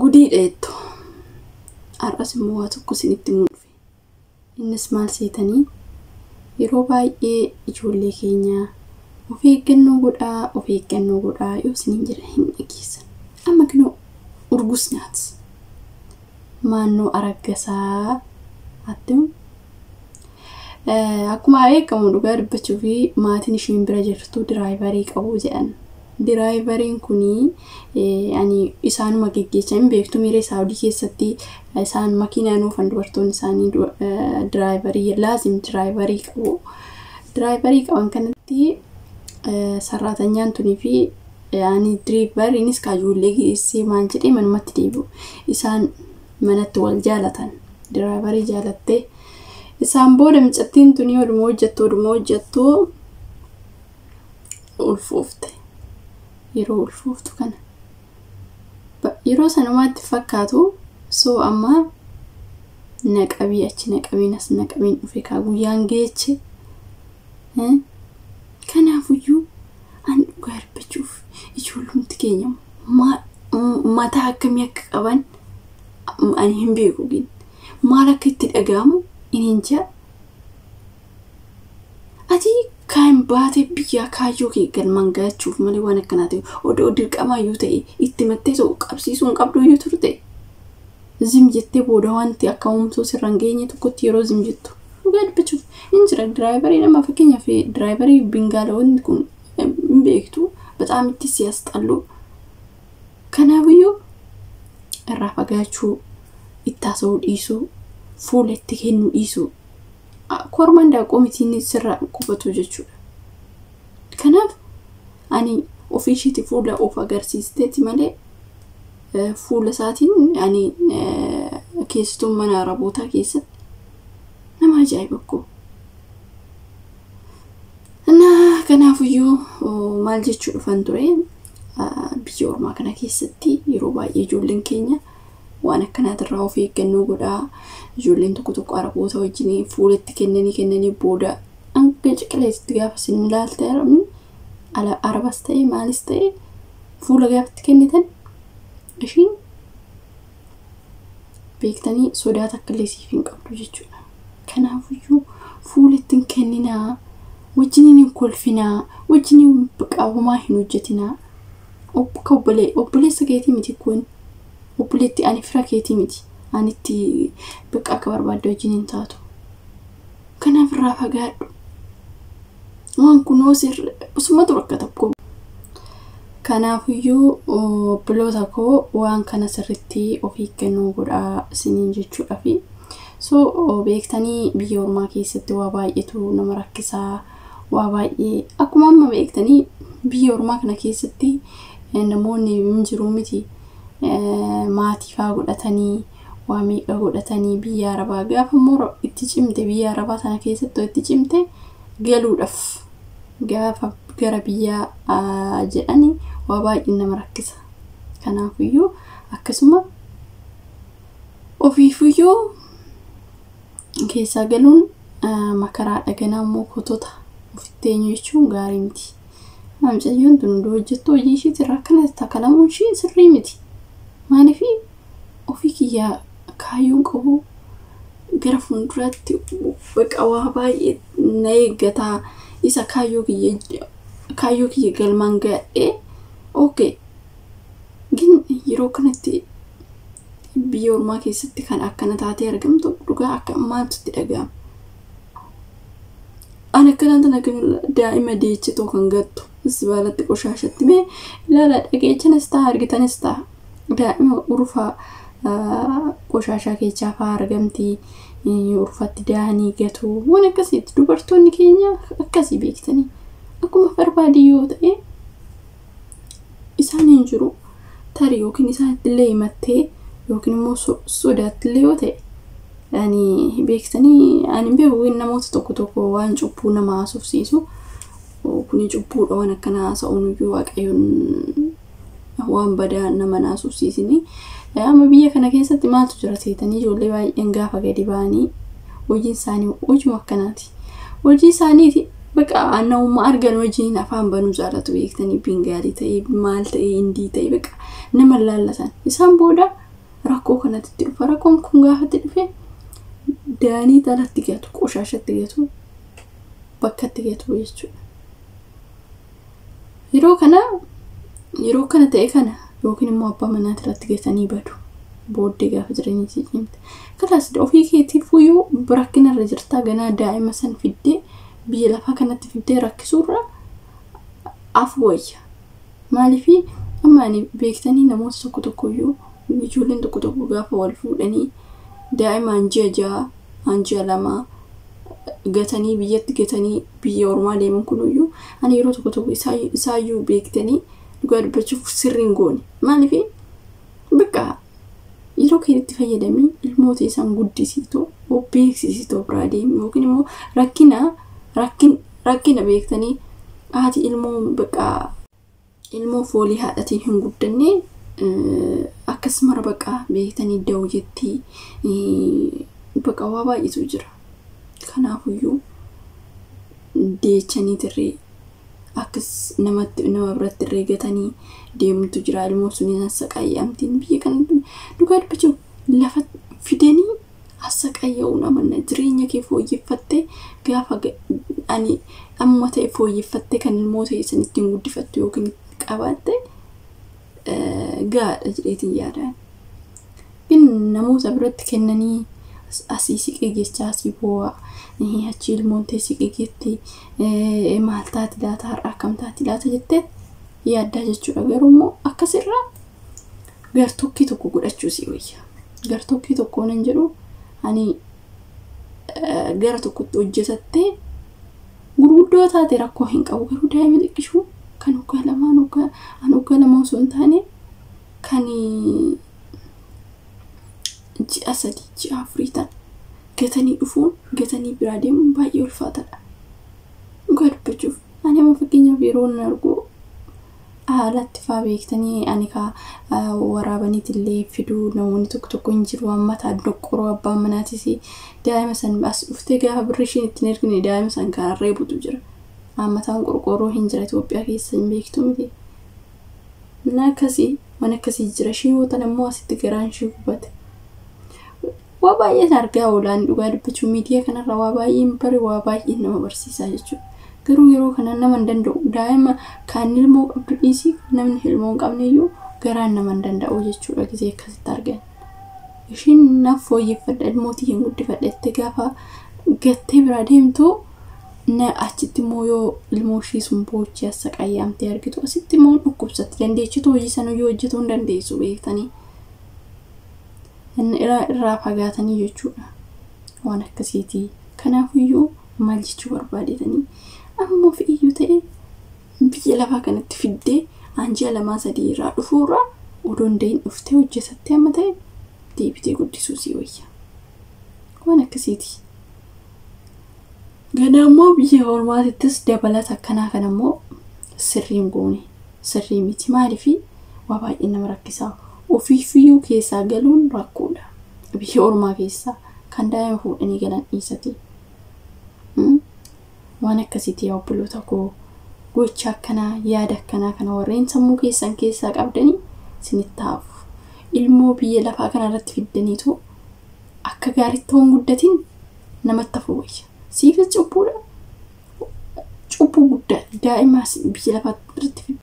Gudii dheettu. Har'as immoo waa tokko isinitti himuu dhufe. Innis maal seetanii yeroo baay'ee ijoollee keenya of eeggannoo godhaa of eeggannoo godhaa yoo isiniin jedhan hin dhageessan. Amma kinoo urgus nyaat. Maannoo araggasaa attimu. Akkuma beekamu dhugaa dubbachuu fi maatiin isheen bira jirtu diraayivarii qabu jedhan. Diraayivariin kunii ani isaanuma geggeessan hin beektu miira Saawudii keessatti isaan makiinaan oofan dubartoonni isaanii diraayivarii laazim diraayivarii qabu. Diraayivarii qaban kanatti sarraatanyaan tunii fi ani diraayivariinis ijoollee geessee maal jedhee manumatti deebi'u. Isaan manatti wal jaalatan. Diraayivarii jaalattee isaan booda micattiin tunii oduma hojjettu oduma hojjettu ulfoofte. Yeroo ulfooftu kana yeroo sanumaatti fakkaatu soo amma naqabii achi naqabiin as naqabiin dhufe kaa guyyaan geeche. Kanaafuyyuu ani dhugaa dubbachuuf ijoollumti keenya mataa akkamii akka qaban ani hin beeku gin maal akka itti dhaga'amu inni hin jaa. Ati kan baatee biyyaa kaayyoo kee galmaan gahachuuf malee waan akkanaa ta'e odoo dirqamaayyuu ta'e itti mattee ta'u qabsiisuu hin qabdu iyyuu turte. Zim jettee booda wanti akka uumtuu sirra hin geenye tokkotti yeroo zim jettu. Dhugaa dubbachuuf hin jira diraayivarii nama fakkeenyaaf diraayivarii Bingaaloonni kun hin beektu bataam itti siyaasxallu. Kanaafiyyuu irraa fagaachuu, itti haasa'uu dhiisuu, fuula itti kennuu dhiisuu. Kormaan daaqoo mitiin sirraa qubatu jechuudha. Kanaaf ani ofii isheeti fuula of agarsiisteeti malee fuula isaatiin ani keessattuu mana Arabootaa keessatti nama ajaa'iba koo. Kanaafiyyuu maal jechuu dhufan ture biyya ormaa kana keessatti yeroo baay'ee ijoolleen keenya waan akkanaatirraa of eeggannoo godhaa. Ijoolleen tokko tokko Araboota wajjin fuula itti kennanii kennanii booda hanga ciqileetti gaafa isin ilaalte arabni arabas ta'e maalis ta'e fuula gaafa itti kennitan ishiin beektanii sodaa takka illee siif hin qabdu jechuudha. Kanaafiyyuu fuula itti hin kenninaa, wajjiniin hin kolfinaa, wajjiniin homaa hin hojjetinaa. Akka obboleessa keetii miti kun. Obboleetti ani fira keetii miti. Ani itti bakka akka barbaadde wajjin hin taatu. Kanaaf irraa fagaadhu. Waan kunoo sumatu rakkata koo. Kanaafiyyuu obboloota koo waan kana sirriitti of eeggannoo godhaa isiniin jechuudhaafi. So beektanii biyya ormaa keessatti waa baay'eetu nama rakkisaa. Waa baay'ee akkuma amma beektanii biyya ormaa kana keessatti namoonni hin jiru miti. Maatii fa'aa godhatanii waa meeqa godhatanii biyya Arabaa gaafa immoo itti cimte biyya Arabaa sana keessatti itti cimte galuudhaaf gaafa gara biyyaa jedhanii waa baay'ee nama rakkisa. Kanaafiyyuu akkasuma ofiifiyyuu keessaa galuun makaraa dhaganaa immoo kotota ofitti eenyu jechuun gaarii miti. Mucayyoon tun hunduu hojjettu hojii ishiitirraa akkana takalamuun ishii sirrii miti. Maaliif ofii kiyyaa kaayyoon qabu gara fuulduraatti baqa waa baay'ee na eeggataa isa kaayyoo kiyya galmaan ga'ee okay. Gin yeroo kanatti biyya ormaa keessatti kan akkana taatee argamtu dhugaa akka maaltu itti dhaga'ama. Ani akkanaan tana daa'ima deechitoo kan gattu zibaalatti qoshaashatti mee ilaala dhageechanis ta'a argitanis ta'a. Daa'ima urfaa qoshaashaa keessaa fa'aa argamti urfatti daa'anii gatu waan akkasiitti dubartoonni keenya akkasii beektanii akkuma barbaade yoo ta'e isaan hin jiru tarii yookiin isaanitti illee himattee yookiin immoo sodaatti illee yoo ta'e ani beektanii ani beeku namoota tokko tokko waan cubbuu nama haasofsiisu kuni cubbuudha waan akkana haasa'uun iyyuu waaqayyoon waan badaa nama naasofsiisini. Amma biyya kana keessatti maaltu jira seetanii ijoollee baay'een gaafa gadi ba'anii hojiin isaanii hojii akkanaati. Hojii isaaniiti bakka namummaa argan wajjin afaan banuu jaalatu beektanii Bingaalii ta'e maal ta'e Hindii ta'e bakka nama laallatan. Isaan booda Rakkoo kanatti itti dhufa. Rakkoon kun gaafa itti dhufe daanii alatti gatu, qoshaashatti gatu, bakkatti gatu jechuudha. Yeroo kana yeroo kana ta'e kana yookiin immoo abbaa manaati irratti gatanii badu. Booddee gaafa jireenya isii cimte. Kalaas ofii keetiif iyyuu rakkina irra jirtaa ganaa daa'ima san fiddee biyya lafaa kanatti fiddee rakkisuurra af wayya. Maaliifii amma ani beektanii namoota tokko tokko iyyuu ijoolleen tokko tokko gaafa wal fuudhanii daa'imaan ji'a 6 ji'a 2 gatanii biyyatti gatanii biyya ormaa deeman kunuyyuu ani yeroo tokko tokko isaayyuu beektanii dhugaa dubbachuuf sirrii hin goone. Maaliifii bakka yeroo keetti fayyadamii ilmoota isaan guddisiitoo beeksisitoo biraa deemi yookiin immoo rakkina beektanii haati ilmoo bakka ilmoo foolii haadhatiin hin guddanne akkasuma bakka beektanii da'u jettii bakka waa baay'eetu jira. Kanaafuyyuu deechanii tirree akkas namatti nama biratti irree gatanii deemtu jira. Ilmoo suniin assaqaayyamtiin biyya kana dhugaa dubbachuuf lafa fidanii assaqaayya'uu namanna jireenya kee fooyyeffattee gaafa ani amma ta'e fooyyeffattee kan ilmoo ta'e san ittiin guddifattu yookiin qabaatte gahaadha jedheetiin yaadaan. Namoota biratti kennanii asii siqee jechaa asii boo'aa achi ilmoon ta'e siqee jetti maal taati laata har'a akkam taati laata jettee yaaddaa jechuudha. Garuu immoo akkasirraa gartokkii tokko godhachuu si wayya. Gartokkii tokko nan jedhu ani gara tokkotti hojjetattee gurguddoo taate rakkoo hin qabu. Garuu daa'ima xiqqishuu kan waggaa lamaan waggaa lama osoo hin taane kan ji'a 3 ji'a 4 ta'an gatanii dhufuun gatanii biraa deemuun baay'ee ulfaataadha. Dhugaa dubbachuuf ani amma fakkeenyaaf yeroo nan argu haalatti faa beektanii ani kaa waraabaniitillee fiduu namoonni tokko tokko hin jiru amma ta'a doqqoroo abbaan manaatis daa'ima san as dhuftee gaafa birri ishiin ittiin ergine daa'ima san karaa reebutu jira. Ammataan qorqoorroo hin jira Itoophiyaa keessa hin beektu miti. Na akkasii waan akkasii jira ishee yoo ta'an immoo asitti garaan ishee gubate. Waa baay'een argaa oolaan dhugaa dubbachuu miidiyaa kanarra waa baay'een bare waa baay'een nama barsiisaa jechuudha. Garuu yeroo kana nama hin danda'u daa'ima kan ilmoo qabdu dhiisii namni ilmoo hin qabne iyyuu garaan nama hin danda'u jechuudha gisee akkasitti argan. Ishiin naaf fooyyeffadha ilmootii hin guddifadha jettee gaafa gattee biraa deemtu na achitti immoo yoo ilmoo ishii sun boochee assaqayyaamtee argitu asitti immoo dhukkubsatti dandeechitu hojii sana yoo hojjetuu hin dandeessu beektanii. Inni irraa fagaatanii jechuudha. Waan akkasiiti. Kanaafuyyuu maal jechuu barbaadetanii amma ofiiyyuu ta'e biyya lafaa kanatti fiddee ji'a 2 3 irraa dhufuurraa odoo hin dahin dhuftee hojjetattee amma ta'e deebitee guddisuu si wayya. Waan akkasiiti. Gana immoo biyya ormaatittis dabalata akkanaa kana immoo sirrii hin goone sirrii miti maaliifi waa baay'ee nama rakkisaa. Ofiifiyyuu keessaa galuun rakkoodha. Biyya ormaa keessaa kan daa'ima fuudhanii galan dhiisati. Waan akkasiiti yaa obboloota koo gocha akkanaa yaada akkanaa kana warreen sammuu keessan keessaa qabdanii isinitti haafu. Ilmoo biyya lafaa kanarratti fiddaniitu akka gaariitti ta'uun guddatiin namatti hafu wayya. Siifis cubbuudha. Cubbuu guddaa daa'ima biyya lafaa irratti